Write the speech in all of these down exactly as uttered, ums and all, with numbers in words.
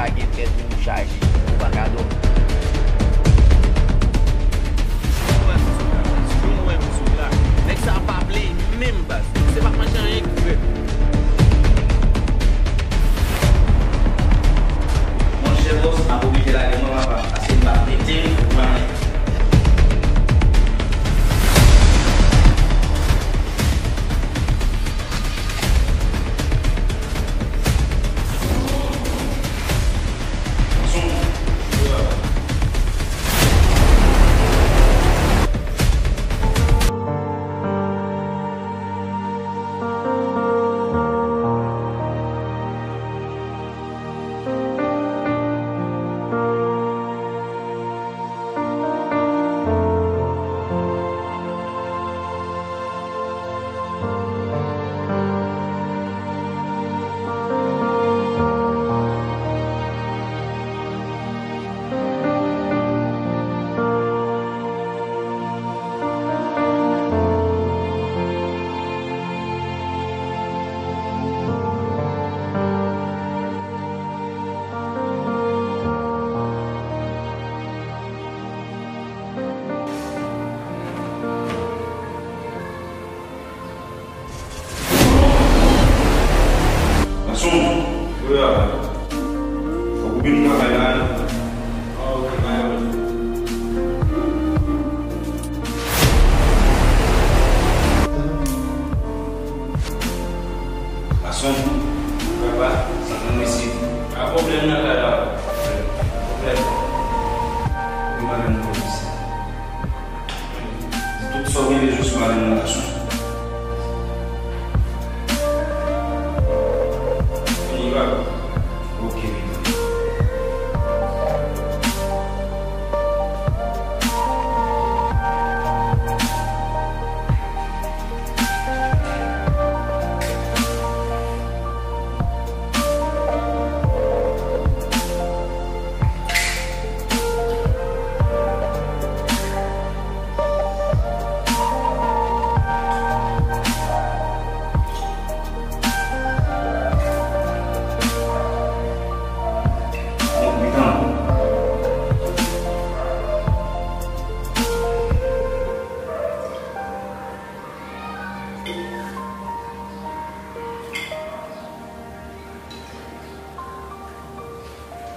Lage tèt ou chaje, ou pa ka dòmi. Si nou wè m sou la, baz, si nou wè m sou la, nèg sa a pa play menm, baz. Se pa manje anyen ki frèt. Monchè bòs, m ap oblije lage mwen, papa, paske m pa mete pou anyen. Gason, wi, a. Fòk ou vin travay la, wi. Ah, ok, bay, wi. Gason, papa, sa nan mesye. Pa pwoblèm nan la, la. Pwoblèm. Ou pa menm polis. Di tout sa w gen bezwen sou madanm nan, gason. Fini, bab. Ok, bebe.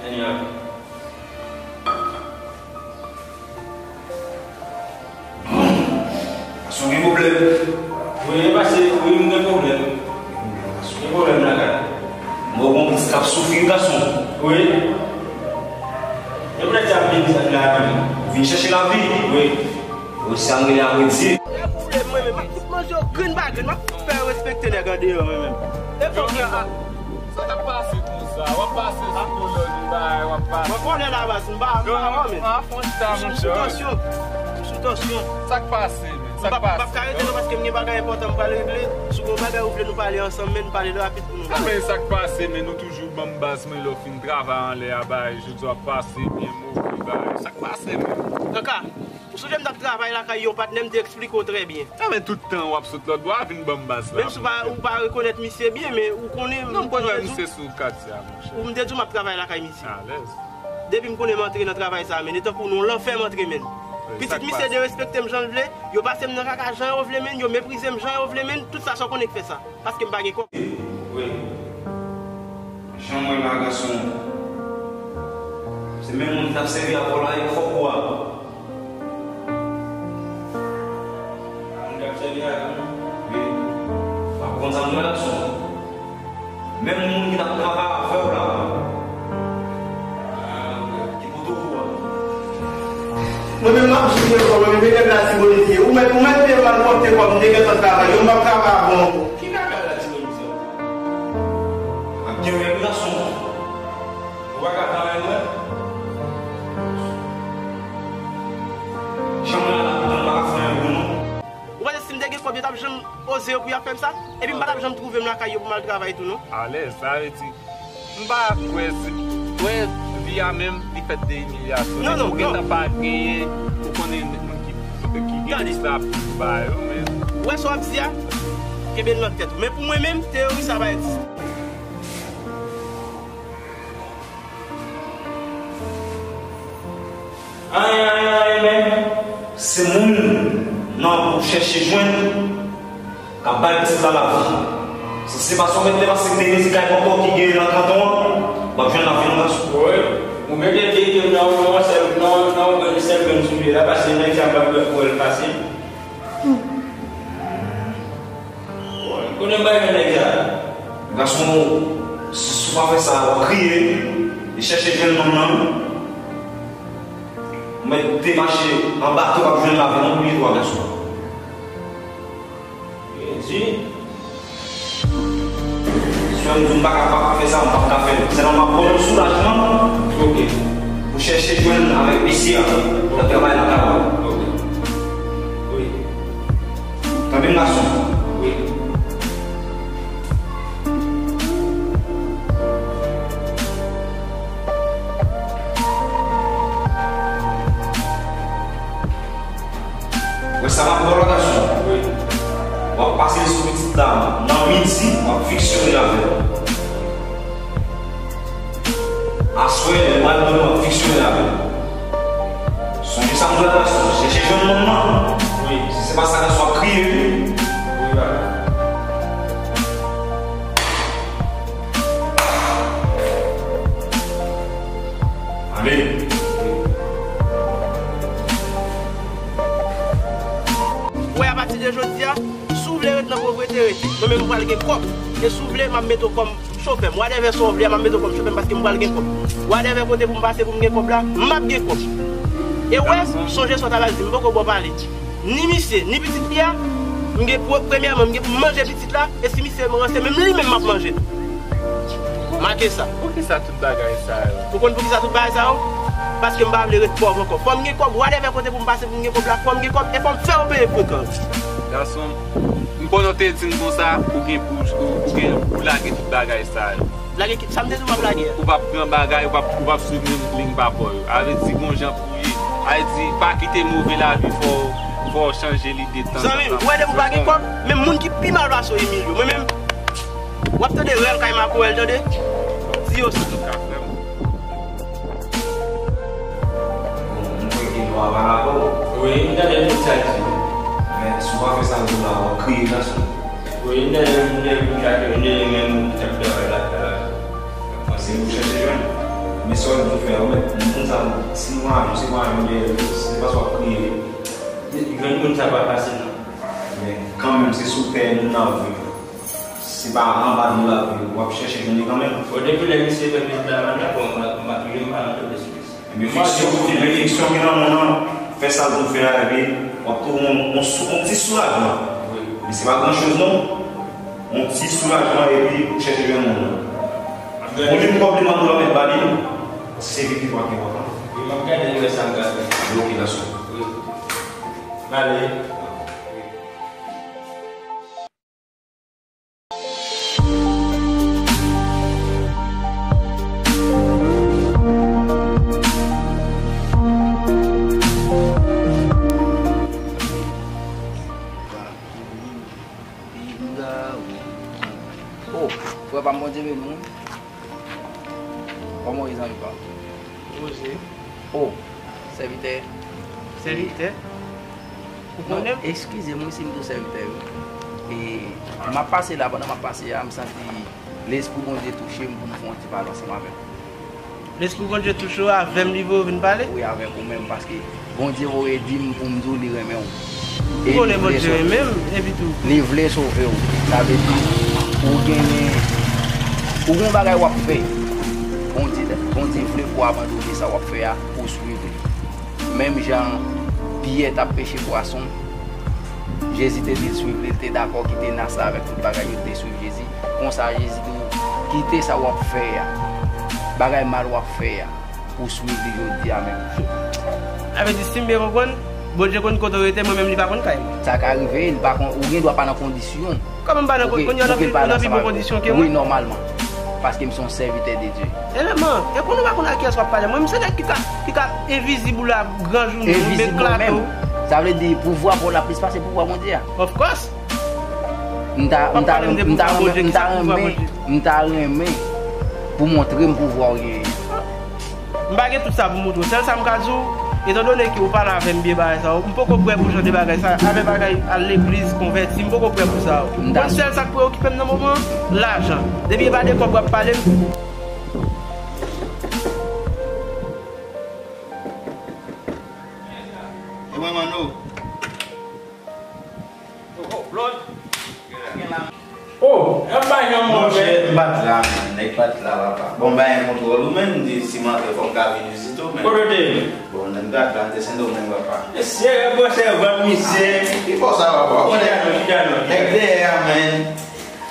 Anyway. Gason gen pwoblèm. Wi, pase, wi, m gen pwoblèm. Gen pwoblèm lakay. Mwen gon plis k ap soufri, gason. Wi. Gen pwoblèm sa ap vin la menm. Vin chèche lavi. Wi. Wi, sa m rele apre di. Lè pwoblèm mwen menm, m ap fout manje yo grenn pa grenn, m ap fè yo respekte nèg andeyò mwen menm. E fòk yo a. Sa k ap pase konsa? W ap pase sou kolòn, bagay, w ap pase. Mwen konnen la baz, m pa, m pa wè, men. Ah, fon chita, monchè. M sou tansyon. M sou tansyon. Sa k pase, men? Sa k pase? M p ap ka rete non, paske m gen bagay enpòtan m pral regle. Si w gen yon bagay ou vle nou pale ansanm, men n pale l rapid pou nou. Ah, men sa k pase, men? Nou toujou ban m baz mwen lè w fin travay anlè a, bagay, jodi a w ap pase byen move, bagay. Sa k pase, men? Kaka. Ou sonje m t ap travay lakay yon patnè, m te eksplike w trè byen. Enben, tout tan w ap sot lòt bò a, vin ban m baz la. Menm si w pa, ou pa rekonèt misye byen, men ou konnen. Non, m konnen misye sou katye a, monchè. Ou m te di w m ap travay lakay misye. Alèz. Depi m konnen m antre nan travay sa a, men, e tankou nan lanfè m antre, men. Pitit misye derespekte m jan l vle, yo pase m nan kaka jan yo vle, men, yo meprize m jan yo vle, men, tout sa sa w konnen k fè sa. Paske m pa gen kòb. Wi. Jan w wè la, gason. Se menm moun ki t ap sèvi avè w la, e fòk ou a. Moun k ap sèvi avè w? Wi. W ap konn sa m wè, gason. Menm moun ki t ap travay avè w la. Ki poto ou a? Mwen menm m ap jwenn yon kòb, mwen menm e nèg Latibonit ye. Ou mèt, ou mèt peye m al pòte kòb, m te gentan travay, yo m p ap travay avè w ankò. Ki kaka Latibonit sa? Ap gen règ gason. Ou pa ka travay mwen. Jan mwen la, m pa ka fè anyen pou nou. Ou panse si m te gen kòb, yo t ap janm oze yo pou y ap fè m sa? Epi m pa t ap janm twouve m lakay yo pou m al travay tou, non. Alèz, sa vle di, m pa kwè si, wè, vi a menm, li fèt de imilyasyon. Non, non, non. Ou gentan pa genyen, ou konnen moun ki, ki gen sa pou ba yo, men. Ou wè sa w ap di a? Kenbe l nan tèt ou. Men pou mwen menm, teyori sa pa egziste. Anyen, anyen, anyen menm. Se moun nan pou chèche jwenn k ap bay pitit la lavi. Sa se pa sou mete paske te mezi kay poko ki gen nan kanton an, w ap jwenn lavi non gason. Wi. Ou mete de ide nan yon sèl, nan, nan yon sèl grenn soulye la, paske nèg sa m p ap wè l pase. Konnen bay men nèg la. Gason, si w pa fè sa, w ap kriye, e chèche jwenn nonm nan. Ou mèt te mache anba tè, w ap jwenn lavi, non, bliye twa gason. Jezi. Si w di m pa kapab fè sa, m p ap ka fè l. Sèlman m ap ba w yon soulajman. Ok. Pou chèche jwenn avèk mesye a. L ap travay lakay ou. Ok. Wi. Tande m gason. Wi. Wè sa m ap ba w la gason. Wi. W ap pase l sou pitit la nan midi, w ap fiksyone avè l. Aswè, lè m al dòmi, w ap fiksyone avè l. Sonje sa m di w la gason, chèche jwenn nonm nan. Wi. Si se pa sa, gason ap kriye, wi. Wi, baba. Ale. Wè, apati de jodi a, si w vle ret nan povrete, rete. Mwen menm, m pral gen kòb. E si w vle, m ap mete w kòm chofè m. Whatever sa w vle a, m ap mete w kòm chofè m paske m pral gen kòb. Whatever kote pou m pase pou m gen kòb la, m ap gen kòb. E wè, sonje sa w t al di m, m poko ba w pale. Ni misye, ni pitit li a, m gen pou, premyèman, m gen pou m manje pitit la, e si misye ranse, menm li menm m ap manje tou. Make sa. Poukisa tout bagay sa yo? Ou konn poukisa tout bagay sa yo? Paske m pa vle ret pòv ankò. Fò m gen kòb, whatever kote pou m pase pou m gen kòb la, fò m gen kòb, e fò m fè yo peye frekans. Gason, m konnen w te di m konsa, ou gen pou, ou, ou gen pou lage tout bagay sa yo. Lage ki, sa m te di w m ap lage a? Ou p ap pran bagay, ou p ap, ou p ap swiv menm liy papa w yo. A vle di, gon jan pou w ye. A vle di, pa kite move lavi fè w, fè w chanje lide tanzantan. Zanmi m, ou wè depi w pa gen kòb, menm moun ki pi mal pase w, Emilio. Mwen menm, w ap tande rèl kay makorèl, tande? Di yo sa. Antouka, frè m. Bon, m kwè gen dwa pa rapò. Wi, m tande tout sa l di. Men, si w pa fè sa l di w la, w ap kriye gason. Wi, m tande, m tande moun chak, m tande menm moun k ap travay lakay la. Panse pou chèche jwenn. Men sa w di w fè a, ou mèt, moun sa, si nou aji, se pa yon dèyè, se pa sa w ap kriye. Jwenn moun sa pa fasil, non. Men, kanmenm, se sou tè moun nan ap viv. Se pa anba nou l ap viv, w ap chèche jwenn li kanmenm. Bon, depi lè misye fè vizit la, m ap dakò, m ap, m ap, m ap, m ap, Ebyen, fiksyon, ebyen, fiksyon gen nan moun nan, fè sa l pou fè a, epi w ap twouve yon, yon sou, yon ti soulajman. Wi. Men se pa gran choz non. Yon ti soulajman, epi ou chèche jwenn moun nan. Yon limit kòb li mande w la mèt ba li, se vit li pa ki kontan. Wi, m ap gade li wè sa m ka fè. Ok, gason. Wi. M ale. Oh, frè pa m, Bondye beni w. Kòman w ye, zanmi pa m? Poze. Oh, sèvitè. Sèvitè? Ou konnen m? Non, eskize m wi si m di w sèvitè wi. E m ap pase la, pandan m ap pase a, m santi Lespri Bondye touche m pou m fè yon ti pale ansanm avè w. Lespri Bondye touche w, avè m li voye w vin pale? Wi, avèk ou menm, paske Bondye voye di m pou m di w li renmen w. Ou konnen Bondye renmen m, epi tou. Li vle sove w. Sa vle di, ou genyen, ou gen yon bagay w ap fè. Bondye, Bondye vle pou w abandone sa w ap fè a, pou w swiv li. Menm jan Pyè t ap peche pwason, Jezi te di l swiv li, li te dakò kite nas la avèk tout bagay yo, li te swiv Jezi. Konsa, Jezi di w, kite sa w ap fè a, bagay mal w ap fè a, pou w swiv li jodi a menm. Sa vle di, si m byen konprann, Bondye konn kote w rete, mwen menm li pa konn kay mwen. Sa ka rive, li pa konn, ou gen dwa pa nan kondisyon. Kòman m pa nan kondisyon? Kounye a, nan pi bon kondisyon ke mwen? Wi, nòmalman. Paske m se yon sèvitè de Dye. E lè man, e konnen w pa konn ak kiyès w ap pale. Mwen, m se nèg ki ka, ki ka envizib ou la, gran jounen, ou eklate w. Sa vle di, pouvwa pa w la plis pase pouvwa Bondye a. Of course. M ta, m ta, m ta renmen, m ta renmen, m ta renmen pou montre m pouvwa w genyen. M pa gen tout sa pou montre w. Sèl sa m ka di w, Etandone ke ou pale avè m byen bagay sa yo, m poko prè pou jan de bagay sa, avè bagay al legliz, konvèti, m poko prè pou sa yo. Ou konn sèl sa k preokipe m nan moman an? Lajan. Depi e pa de kòb w ap pale m. E mwen, Manno. Oh, oh, Claude. Gen la. Oh, e pa yon manje. Monchè, m pa t la, man. Nèg pa t la, papa. Bon, m pa gen kontwòl ou, men m di si m antre, fò m ka vin vizite w, men. Kote w te ye? Bon, nèg pa t la, m te Sendomeng, papa. Mesye, e bon sèvant, misye. Ki fò sa, papa? Chita non, chita non, chita non. Nèg dèyè a, men.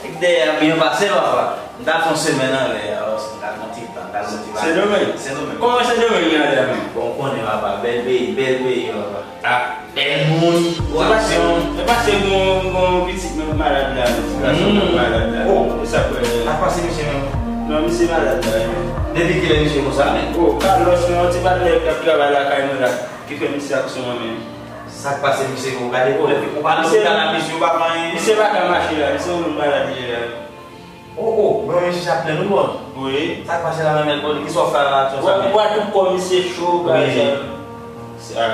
Nèg dèyè a byen pase, papa. M ta fè yon semèn anlè, alò, m ta pran ti tan, m ta pran ti vakans. Sendomeng? Sendomeng. Kòman Sendomeng ye anlè a menm? Bon, ou konnen, papa, bèl peyi, bèl peyi, papa. Ah, bèl moun, gwo aksyon. Se pa se gon, gon pitit mwen malad la, ti gason mwen malad la. Oh. E sa k fè. Sa k pase misye menm? Non, misye malad la, wi. Depi kilè misye konsa, men? Oh, Carlos, men yon ti patnè k ap travay lakay mwen la, ki fè misye aksyon an menm. Sa k pase misye, ou gade pwoblèm, ou pa lopital la, misye, ou pa fè anyen. Misye pa ka mache la, misye yon moun malad li ye la. Oh, oh, bon, mesye, sa plen nou bon. Wi. Sa k pase la menm, Elboni? Kisa w fè la, aksyon sa menm? Ou wè tout kò misye cho, bagay sa. Sa,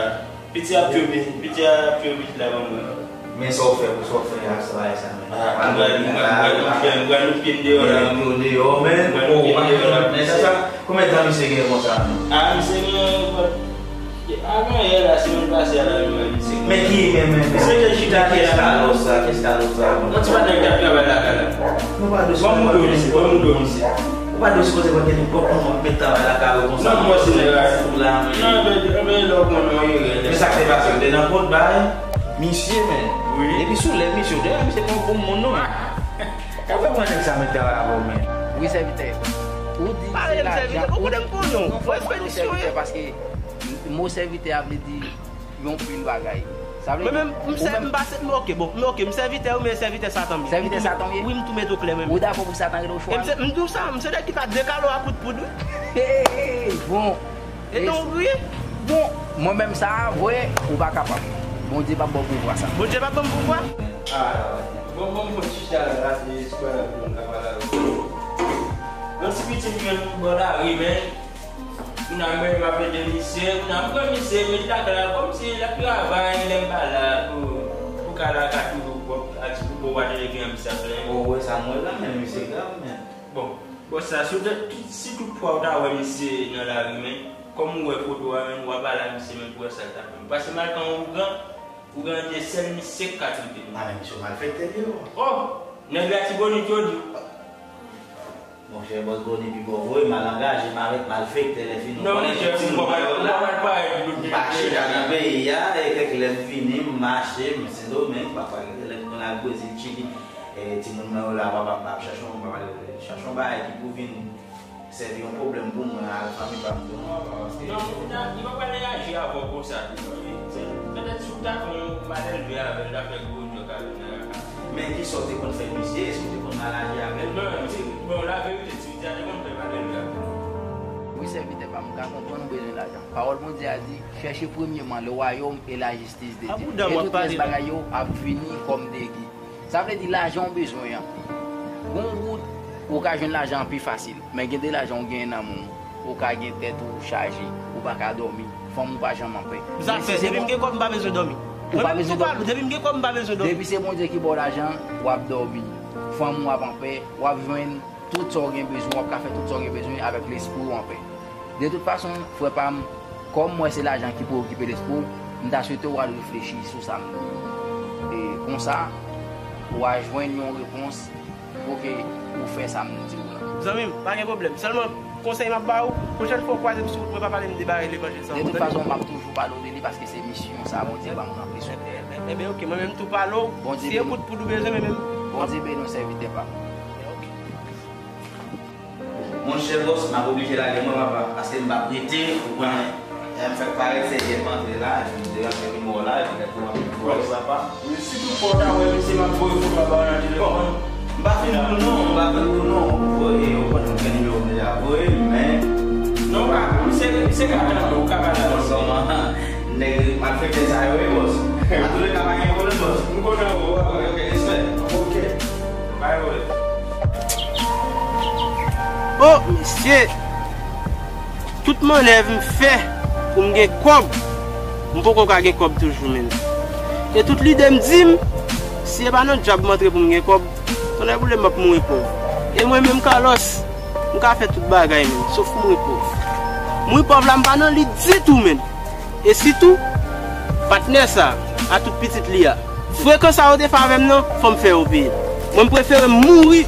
piti ap fè piti, piti ap fè piti la, ban mwen. Men sa w fè, pou sa w fè, ak sa bagay sa menm. Ah, m pral, m pral, m pral, m pral, m pral met pye m deyò la. Met pye w deyò, men. M pral met pye m deyò la. Oh, men sa, sa, konbyen tan misye gen konsa menm? Ah, misye gen, avan yè la, semèn pase a la, yo wè misye. Men ki, men, men, men. Misye te chita atè la. Kès Carlos sa, kès Carlos sa. Yon ti patnè k t ap travay lakay la. Nou pa dwe sipoze wè moun do misye, wè moun do misye. Ou pa dwe sipoze wè nenpòt moun w ap met travay lakay ou konsa. Non, mwen se nèg la. Fou la, men. Non, men, men, lè w konnen yon erè. Men sa k te pase, ou te nan kont bay misye, men. Wi. Depi sou lè misye, dayè misye pa yon bon moun, non, men. Ou pa wè nèg sa met travay avè w, men. Wi, sèvitè. Ou di se lajan, ou di, ou di se sèvitè paske mo sèvitè a vle di yon pil bagay. Sa vle di, mwen menm, m sè, m pa sè, m, ok, bon, m, ok, m sèvitè ou, men sèvitè Satan m ye. Sèvitè Satan w ye? Wi, m tou met ou klè, mwen menm. Ou dakò pou Satan rele w chwal? E m se, m di w sa, m se nèg ki pa dekale w a kout poud, wi. Hey, bon. E donk, wi. Bon, mwen menm sa, vre, ou pa kapab. Bondye p ap ba w pouvwa sa. Bondye p ap ban m pouvwa? Ah, bon, bon, bon, chita la, la, se espwa la, pou nou ka pale avè w. Yon ti pitit menm bò lari, men. Moun nan mwen, m ap ede misye, moun nan pran misye, met lakay la, kòmsi l ap travay, lè m pa la, pou, pou kay la ka toujou pwòp, a ti pou bon, pa te gen misye ap plenyen. Oh, wè sa, m wè la, men misye grav, men. Bon, bon, sa, si w te, si tout fwa ou ta wè misye nan lari, men, kòm ou wè foto a, men, w ap pale a misye, men, pou wè sa l t ap fè. Paske m al pran ougan, ougan te sèl misye k ka trete m. Ah, men misye malfektè li ye, wi. Oh! Nèg Latibonit yo di. Monchè, bòs Boni pi bò vre, m al angaje m avèk malfektè lè fini. Non, monchè, ou konprann, ou konprann parèy. M pa chita nan peyi a, e kèk lè m vini, m mache, m Sendomeng, pafwa kèk lè m konn al Brezil, Chili. E timoun mwen yo la, papa m pa ap chache yon, papa l chache yon bagay ki pou vin sèvi yon pwoblèm pou mwen ak fanmi pa m tou, non, papa, paske. Non, li pa pral reyaji avè w konsa tou, non. Se, petèt si w ta fè yon mal elve avè l, l ta fè gwo djòk avè l nan kaka. Men kisa w te konn fè misye? Èske w te konn mal aji avè l? Non, se, bon, laverite, ti misye a te konn fè mal elve avè l. Wi, sèvitè pa m, m ka konprann ou bezwen lajan. Pawòl Bondye a di, chèche premyèman le royaume et la justice de Dieu. E tout rès bagay yo ap vini kòm degi. Sa vle di lajan w bezwen an. Gon wout, ou ka jwenn lajan an pi fasil. Men gen de lajan ou genyen nan men w, ou ka gen tèt ou chaje, ou pa ka dòmi. Fanm ou pa janm anpè. Sa fè, depi m gen kòb, m pa bezwen dòmi. Ou pa bezwen dòmi. Depi m gen kòb, m pa bezwen dòmi. Depi se Bondye ki ba w lajan, w ap dòmi. Fanm ou ap anpè, w ap jwenn tout sa w gen bezwen, w ap ka fè tout sa w gen bezwen avèk lespri w anpè. De tout fason, frè pa m, kòm m wè se lajan ki preokipe lespri w, m ta swete w al reflechi sou sa m di. E konsa, w a jwenn yon repons pou ke ou fè sa m di w lan. Zanmi m, pa gen pwoblèm. Sèlman, konsèy m ap ba ou, pwochèn fwa w kwaze m sou wout mwen, pa pale m de bagay levanjil sa ankò, tande? De tout fason, m ap toujou pale w de li paske se misyon sa Bondye ban m ranpli sou tè. Ebyen, oke, mwen menm tou pale w, si e kout poud ou bezwen, men menm. Bondye beni w, sèvitè pa m. Ebyen, oke. Monchè bòs, m ap oblije lage mwen, papa, paske m p ap rete, ou konnen. Lè m fèk parèt, se yè m antre la, epi m te rantre vin wè w la, epi lè pou m ap vin wè w, papa. Wi, si tout fwa w ta wè misye, m ap voye foto a ba w nan telefòn. Bon, m pa fin pou non, m pa fin pou non. Ou voye, ou konnen m gen nimewo w deja voye, men. Non, ou ka, misye, misye ka tande, ou ka pale avè l. Kòman, nèg malfektè sa yo, wi, bòs. Antouleka, pa gen pwoblèm, bòs. M kontan wè w, papa. Oke, oke, respè. Bay wè. Oh, mesye! Tout mannèv m fè pou m gen kòb, M poko ka gen kòb toujou, menn. E tout lide m di m, si e pa nan djab m antre pou m gen kòb, tonnè boule m ap mouri pòv. E mwen menm, Carlos, m ka fè tout bagay, menn, sof mouri pòv. Mouri pòv la, m pa nan li ditou, menn. E sitou, patnè sa, a tout pitit li a. Frekan sa yo te fè avè m nan, fò m fè yo peye. Mwen, m prefere m mouri.